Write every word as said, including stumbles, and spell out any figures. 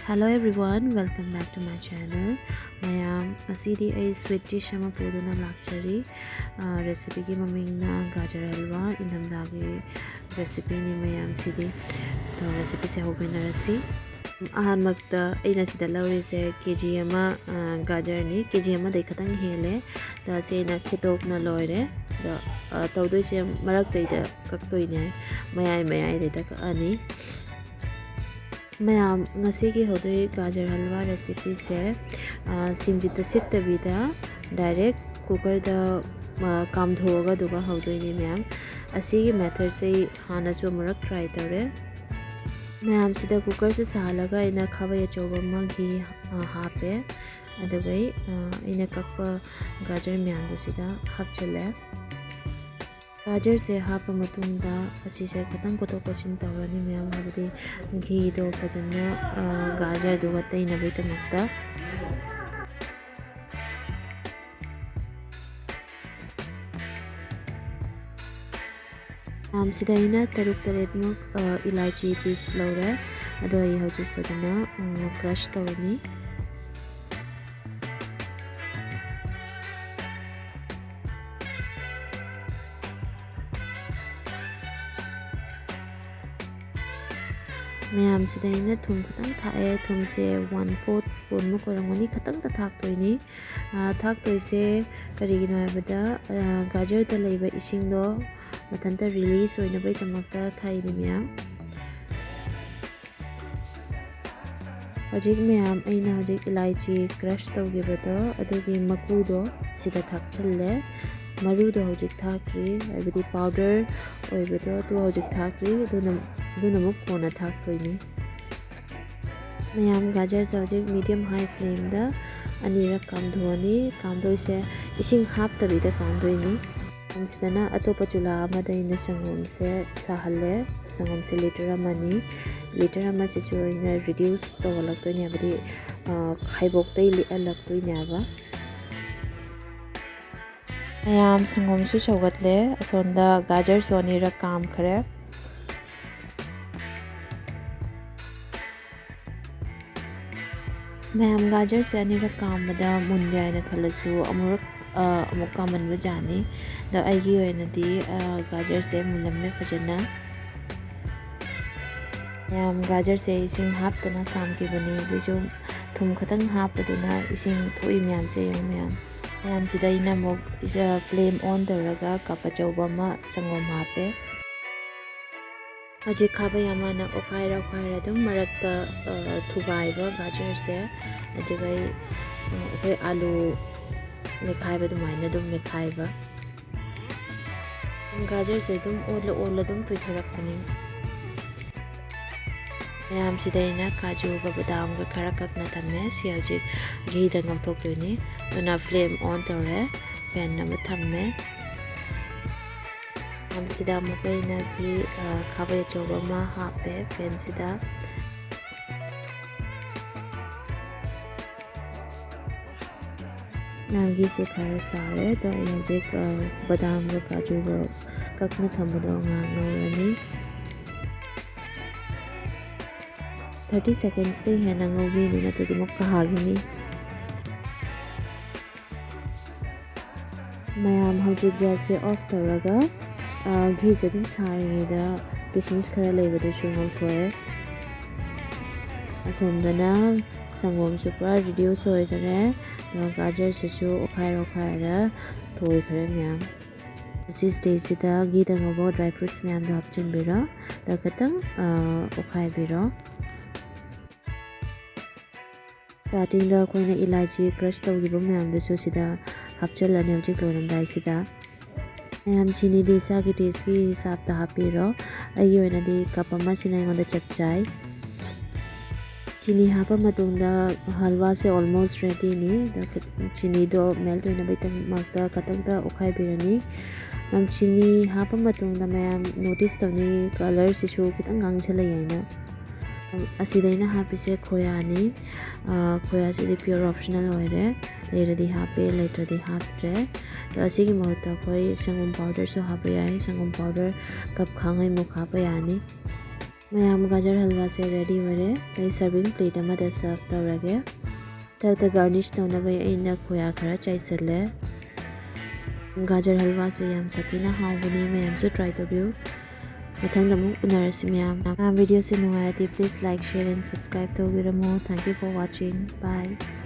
Hello everyone, welcome back to my channel. ꯃꯌꯥꯝ, ꯉꯁꯤꯗꯤ ꯑꯩ sweet dish ꯑꯃ ꯄꯨꯗꯨꯅ ꯂꯥꯛꯆꯔꯤ꯫ ꯑꯥ, recipeꯒꯤ ꯃꯃꯤꯡꯅ ꯒꯥꯖꯔ ꯍꯜꯋꯥ, ꯏꯪꯊꯝꯊꯥꯒꯤ recipeꯅꯤ ꯃꯌꯥꯝꯁꯤꯗꯤ꯫ ꯑꯗꯣ recipeꯁꯦ ꯍꯧꯃꯤꯟꯅꯔꯁꯤ꯫ ꯑꯍꯥꯟꯕꯃꯛꯇ ꯑꯩꯅ ꯁꯤꯗ ꯂꯧꯔꯤꯁꯦ ꯀꯦ ꯖꯤ ꯑꯃ, ꯑꯥ, ꯒꯥꯖꯔꯅꯤ꯫ ꯀꯦ ꯖꯤ ꯑꯃꯗꯩ ꯈꯤꯇꯪ ꯍꯦꯜꯂꯦ꯫ ꯑꯗꯣ ꯁꯤ ꯑꯩꯅ ꯈꯦꯠꯇꯣꯛꯅ ꯂꯣꯏꯔꯦ꯫ ꯑꯗꯣ, ꯑꯥ, ꯇꯧꯗꯣꯏꯁꯦ ꯃꯔꯛꯇꯩꯗ ꯀꯛꯇꯣꯏꯅꯦ, ꯃꯌꯥꯏ ꯃꯌꯥꯏꯗꯩꯗ ꯀꯛꯑꯅꯤ꯫ ꯃꯌꯥꯝ, ꯉꯁꯤꯒꯤ ꯍꯧꯗꯣꯏ ꯒꯥꯖꯔ ꯍꯜꯋꯥ recipeꯁꯦ, ꯑ, ꯁꯤꯡꯁꯤꯗ ꯁꯤꯠꯇꯕꯤꯗ direct cookerꯗ, ꯑ, ꯀꯥꯝꯊꯣꯛꯑꯒ ꯑꯗꯨꯒ ꯍꯧꯗꯣꯏꯅꯦ ꯃꯌꯥꯝ꯫ ꯑꯁꯤꯒꯤ methodꯁꯦ ꯑꯩ ꯍꯥꯟꯅꯁꯨ ꯑꯃꯨꯔꯛ try ꯇꯧꯔꯦ꯫ ꯃꯌꯥꯝꯁꯤꯗ cookerꯁꯦ ꯁꯥꯍꯜꯂꯒ ꯑꯩꯅ ꯈꯥꯕꯩ ꯑꯆꯧꯕ ꯑꯃ ꯘꯤ, ꯑ, ꯍꯥꯞꯄꯦ꯫ ꯑꯗꯨꯒ ꯑꯩ, ꯑ, ꯑꯩꯅ ꯀꯛꯄ ꯒꯥꯖꯔ ꯃꯌꯥꯝꯗꯣ ꯁꯤꯗ ꯍꯥꯞꯆꯤꯜꯂꯦ꯫ ꯒꯥꯖꯔꯁꯦ ꯍꯥꯞꯄ ꯃꯇꯨꯡꯗ ꯑꯁꯤꯁꯦ ꯈꯤꯇꯪ ꯀꯣꯠꯊꯣꯛ ꯀꯣꯠꯁꯤꯟ ꯇꯧꯔꯅꯤ ꯃꯌꯥꯝ, ꯍꯥꯏꯕꯗꯤ ꯘꯤꯗꯣ ꯐꯖꯅ, ꯑ, ꯒꯥꯖꯔꯗꯨꯒ ꯇꯩꯅꯕꯒꯤꯗꯃꯛꯇ꯫ ꯃꯌꯥꯝꯁꯤꯗ ꯑꯩꯅ ꯇꯔꯨꯛ ꯇꯔꯦꯠꯃꯨꯛ, ꯑ, ꯏꯂꯥꯏꯆꯤ piece ꯂꯧꯔꯦ꯫ ꯑꯗꯣ ꯑꯩ ꯍꯧꯖꯤꯛ ꯐꯖꯅ, ꯎꯝ, crush ꯇꯧꯔꯅꯤ꯫ ꯃꯌꯥꯝꯁꯤꯗ ꯑꯩꯅ ꯊꯨꯝ ꯈꯤꯇꯪ ꯊꯥꯛꯑꯦ꯫ ꯊꯨꯝꯁꯦ one fourth spoonꯃꯨꯛ ꯑꯣꯏꯔꯝꯒꯅꯤ꯫ ꯈꯤꯇꯪꯇ ꯊꯥꯛꯇꯣꯏꯅꯤ꯫ ꯑ, ꯊꯥꯛꯇꯣꯏꯁꯦ ꯀꯔꯤꯒꯤꯅꯣ ꯍꯥꯏꯕꯗ, ꯑ, ꯒꯥꯖꯔꯗ ꯂꯩꯕ ꯏꯁꯤꯡꯗꯣ ꯃꯊꯟꯇ release ꯑꯣꯏꯅꯕꯒꯤꯗꯃꯛꯇ ꯊꯥꯛꯏꯅꯤ ꯃꯌꯥꯝ꯫ ꯍꯧꯖꯤꯛ ꯃꯌꯥꯝ, ꯑꯩꯅ ꯍꯧꯖꯤꯛ ꯏꯂꯥꯏꯆꯤ crush ꯇꯧꯈꯤꯕꯗꯣ, ꯑꯗꯨꯒꯤ ꯃꯀꯨꯗꯣ ꯁꯤꯗ ꯊꯥꯛꯆꯜꯂꯦ꯫ ꯃꯔꯨꯗꯣ ꯍꯧꯖꯤꯛ ꯊꯥꯛꯇ꯭ꯔꯤ, ꯍꯥꯏꯕꯗꯤ powder ꯑꯣꯏꯕꯗꯣ, ꯑꯗꯨ ꯍꯧꯖꯤꯛ ꯊꯥꯛꯇ꯭ꯔꯤ, ꯑꯗꯨꯅ, ꯑꯗꯨꯅ ꯑꯃꯨꯛ ꯀꯣꯟꯅ ꯊꯥꯛꯇꯣꯏꯅꯤ꯫ ꯃꯌꯥꯝ, ꯒꯥꯖꯔꯁꯦ ꯍꯧꯖꯤꯛ medium high flameꯗ ꯑꯅꯤꯔꯛ ꯀꯥꯝꯊꯣꯛꯑꯅꯤ꯫ ꯀꯥꯝꯗꯣꯏꯁꯦ ꯏꯁꯤꯡ ꯍꯥꯞꯇꯕꯤꯗ ꯀꯥꯝꯗꯣꯏꯅꯤ꯫ ꯃꯁꯤꯗꯅ ꯑꯇꯣꯞꯄ ꯆꯨꯂꯥ ꯑꯃꯗ ꯑꯩꯅ ꯁꯪꯒꯣꯝꯁꯦ ꯁꯥꯍꯜꯂꯦ꯫ ꯁꯪꯒꯣꯝꯁꯦ litre ꯑꯃꯅꯤ꯫ Litre ꯑꯃꯁꯤꯁꯨ ꯑꯩꯅ reduce ꯇꯧꯍꯜꯂꯛꯇꯣꯏꯅꯦ, ꯍꯥꯏꯕꯗꯤ, ꯑ, ꯈꯥꯏꯕꯣꯛꯇꯩ ꯂꯤꯛꯍꯜꯂꯛꯇꯣꯏꯅꯦꯕ꯫ ꯃꯌꯥꯝ, ꯁꯪꯒꯣꯝꯁꯨ ꯁꯧꯒꯠꯂꯦ꯫ ꯑꯁꯣꯝꯗ ꯒꯥꯖꯔꯁꯨ ꯑꯅꯤꯔꯛ ꯀꯥꯝꯈ꯭ꯔꯦ꯫ ꯃꯌꯥꯝ, ꯒꯥꯖꯔꯁꯦ ꯑꯅꯤꯔꯛ ꯀꯥꯝꯕꯗ ꯃꯨꯟꯗꯦ ꯍꯥꯏꯅ ꯈꯜꯂꯁꯨ ꯑꯃꯨꯔꯛ ꯑ, ꯑꯃꯨꯛ ꯀꯥꯝꯍꯟꯕ ꯌꯥꯅꯤ꯫ ꯑꯗꯣ ꯑꯩꯒꯤ ꯑꯣꯏꯅꯗꯤ ꯑ, ꯒꯥꯖꯔꯁꯦ ꯃꯨꯜꯂꯝꯃꯦ ꯐꯖꯅ꯫ ꯃꯌꯥꯝ, ꯒꯥꯖꯔꯁꯦ ꯏꯁꯤꯡ ꯍꯥꯞꯇꯅ ꯀꯥꯝꯈꯤꯕꯅꯤ꯫ ꯑꯗꯨꯏꯁꯨ ꯊꯨꯝ ꯈꯤꯇꯪ ꯍꯥꯞꯄꯗꯨꯅ ꯏꯁꯤꯡ ꯊꯣꯛꯏ ꯃꯌꯥꯝꯁꯦ ꯌꯦꯡꯉꯨ ꯃꯌꯥꯝ꯫ ꯃꯌꯥꯝꯁꯤꯗ ꯑꯩꯅ ꯑꯃꯨꯛ ꯏꯁ-, flame on ꯇꯧꯔꯒ cup ꯑꯆꯧꯕ ꯑꯃ ꯁꯪꯒꯣꯝ ꯍꯥꯞꯄꯦ꯫ ꯍꯧꯖꯤꯛ ꯈꯥꯕꯩ ꯑꯃꯅ ꯑꯣꯠꯈꯥꯏꯔ ꯑꯣꯠꯈꯥꯏꯔ ꯑꯗꯨꯝ ꯃꯔꯛꯇ ꯑ, ꯊꯨꯒꯥꯏꯕ ꯒꯥꯖꯔꯁꯦ꯫ ꯑꯗꯨꯒ ꯑꯩ, ꯑ, ꯑꯩꯈꯣꯏ ꯑꯥꯂꯨ ꯃꯦꯠꯈꯥꯏꯕ ꯑꯗꯨꯃꯥꯏꯅ ꯑꯗꯨꯝ ꯃꯦꯠꯈꯥꯏꯕ꯫ ꯒꯥꯖꯔꯁꯦ ꯑꯗꯨꯝ ꯑꯣꯜꯂ ꯑꯣꯜꯂ ꯑꯗꯨꯝ ꯇꯣꯏꯊꯣꯔꯛꯄꯅꯤ꯫ ꯃꯌꯥꯝꯁꯤꯗ ꯑꯩꯅ ꯀꯥꯖꯨꯒ ꯕꯗꯥꯝꯒ ꯈꯔ ꯀꯛꯅ ꯊꯝꯃꯦ꯫ ꯁꯤ ꯍꯧꯖꯤꯛ ꯘꯤꯗ ꯉꯧꯊꯣꯛꯇꯣꯏꯅꯤ꯫ ꯑꯗꯨꯅ flame on ꯇꯧꯔꯦ, pan ꯑꯃ ꯊꯝꯃꯦ꯫ ꯃꯌꯥꯝꯁꯤꯗ ꯑꯃꯨꯛꯀ ꯑꯩꯅ ꯘꯤ, ꯑ, ꯈꯥꯕꯩ ꯑꯆꯧꯕ ꯑꯃ ꯍꯥꯞꯄꯦ panꯁꯤꯗ꯫ ꯃꯌꯥꯝ, ꯘꯤꯁꯦ ꯈꯔ ꯁꯥꯔꯦ꯫ ꯑꯗꯣ ꯑꯩ ꯍꯧꯖꯤꯛ, ꯑ, ꯕꯗꯥꯝꯒ ꯀꯥꯖꯨꯒ ꯀꯛꯅ ꯊꯝꯕꯗꯣ ꯉꯥꯏꯍꯥꯛ ꯉꯧꯔꯅꯤ꯫ Thirty secondsꯇꯩ ꯍꯦꯟꯅ ꯉꯧꯕꯤꯅꯨ, ꯅꯠꯇ꯭ꯔꯗꯤ ꯑꯃꯨꯛ ꯀꯥꯈꯤꯅꯤ꯫ ꯃꯌꯥꯝ, ꯍꯧꯖꯤꯛ gasꯁꯦ off ꯇꯧꯔꯒ, ꯑ, ꯘꯤꯁꯦ ꯑꯗꯨꯝ ꯁꯥꯔꯤꯉꯩꯗ ꯀꯤꯁꯃꯤꯁ ꯈꯔ ꯂꯩꯕꯗꯨꯁꯨ ꯉꯧꯊꯣꯛꯑꯦ꯫ ꯑꯁꯣꯝꯗꯅ ꯁꯪꯒꯣꯝꯁꯨ ꯄꯨꯔꯥ reduce ꯑꯣꯏꯈꯔꯦ, ꯑꯗꯨꯒ ꯒꯥꯖꯔꯁꯤꯁꯨ ꯑꯣꯠꯈꯥꯏꯔ ꯑꯣꯠꯈꯥꯏꯔ ꯇꯣꯏꯈꯔꯦ ꯃꯌꯥꯝ꯫ ꯑꯁꯤ stageꯁꯤꯗ ꯘꯤꯗ ꯉꯧꯕ dry fruits ꯃꯌꯥꯝꯗꯣ ꯍꯥꯞꯆꯤꯟꯕꯤꯔꯣ꯫ ꯑꯗ ꯈꯤꯇꯪ, ꯑ, ꯑꯣꯠꯈꯥꯏꯕꯤꯔꯣ꯫ Startingꯗ ꯑꯩꯈꯣꯏꯅ ꯏꯂꯥꯏꯆꯤ crush ꯇꯧꯈꯤꯕ ꯃꯌꯥꯝꯗꯨꯁꯨ ꯁꯤꯗ ꯍꯥꯞꯆꯤꯜꯂꯅꯤ ꯍꯧꯖꯤꯛ ꯂꯣꯏꯔꯝꯗꯥꯏꯁꯤꯗ꯫ ꯃꯌꯥꯝ, ꯆꯤꯅꯤꯗꯤ ꯏꯁꯥꯒꯤ tasteꯀꯤ ꯍꯤꯁꯥꯞꯇ ꯍꯥꯞꯄꯤꯔꯣ꯫ ꯑꯩꯒꯤ ꯑꯣꯏꯅꯗꯤ cup ꯑꯃꯁꯤꯅ ꯑꯩꯉꯣꯟꯗ ꯆꯞ ꯆꯥꯏ꯫ ꯆꯤꯅꯤ ꯍꯥꯞꯄ ꯃꯇꯨꯡꯗ ꯍꯜꯋꯥꯁꯦ almost readyꯅꯤ꯫ ꯑꯗꯣ ꯆꯤꯅꯤꯗꯣ melt ꯑꯣꯏꯅꯕꯒꯤꯗꯃꯛꯇ ꯈꯇꯪꯗ ꯑꯣꯠꯈꯥꯏꯕꯤꯔꯅꯤ꯫ ꯃꯌꯥꯝ, ꯆꯤꯅꯤ ꯍꯥꯞꯄ ꯃꯇꯨꯡꯗ ꯃꯌꯥꯝ notice ꯇꯧꯅꯤ, colourꯁꯤꯁꯨ ꯈꯤꯇꯪ ꯉꯥꯡꯁꯤꯜꯂꯛꯑꯦ ꯍꯥꯏꯅ꯫ ꯑꯁꯤꯗ ꯑꯩꯅ ꯍꯥꯞꯄꯤꯁꯦ ꯈꯣꯌꯥꯅꯤ꯫ ꯑ, ꯈꯣꯌꯥꯁꯤꯗꯤ pure optional ꯑꯣꯏꯔꯦ, ꯂꯩꯔꯗꯤ ꯍꯥꯞꯄꯦ, ꯂꯩꯇ꯭ꯔꯗꯤ ꯍꯥꯞꯇ꯭ꯔꯦ꯫ ꯑꯗꯣ ꯑꯁꯤꯒꯤ ꯃꯍꯨꯠꯇ ꯑꯩꯈꯣꯏ ꯁꯪꯒꯣꯝ powderꯁꯨ ꯍꯥꯞꯄ ꯌꯥꯏ, ꯁꯪꯒꯣꯝ powder cup ꯈꯥꯡꯉꯩꯃꯨꯛ ꯍꯥꯞꯄ ꯌꯥꯅꯤ꯫ ꯃꯌꯥꯝ, ꯒꯥꯖꯔ ꯍꯜꯋꯥꯁꯦ ready ꯑꯣꯏꯔꯦ꯫ ꯑꯩ serving plate ꯑꯃꯗ serve ꯇꯧꯔꯒꯦ꯫ ꯃꯊꯛꯇ garnish ꯇꯧꯅꯕ ꯑꯩꯅ ꯈꯣꯌꯥ ꯈꯔ ꯆꯥꯏꯁꯜꯂꯦ꯫ ꯒꯥꯖꯔ ꯍꯜꯋꯥꯁꯦ ꯌꯥꯝ ꯁꯥꯊꯤꯅ ꯍꯥꯎꯕꯅꯤ, ꯃꯌꯥꯝꯁꯨ try ꯇꯧꯕꯤꯌꯨ꯫ ꯃꯊꯪꯗ ꯑꯃꯨꯛ ꯎꯅꯔꯁꯤ ꯃꯌꯥꯝ꯫ ꯃꯌꯥꯝ, video ꯁꯦ ꯅꯨꯡꯉꯥꯏꯔꯗꯤ please like, share and subscribe ꯇꯧꯕꯤꯔꯝꯃꯣ꯫ Thank you for watching. Bye.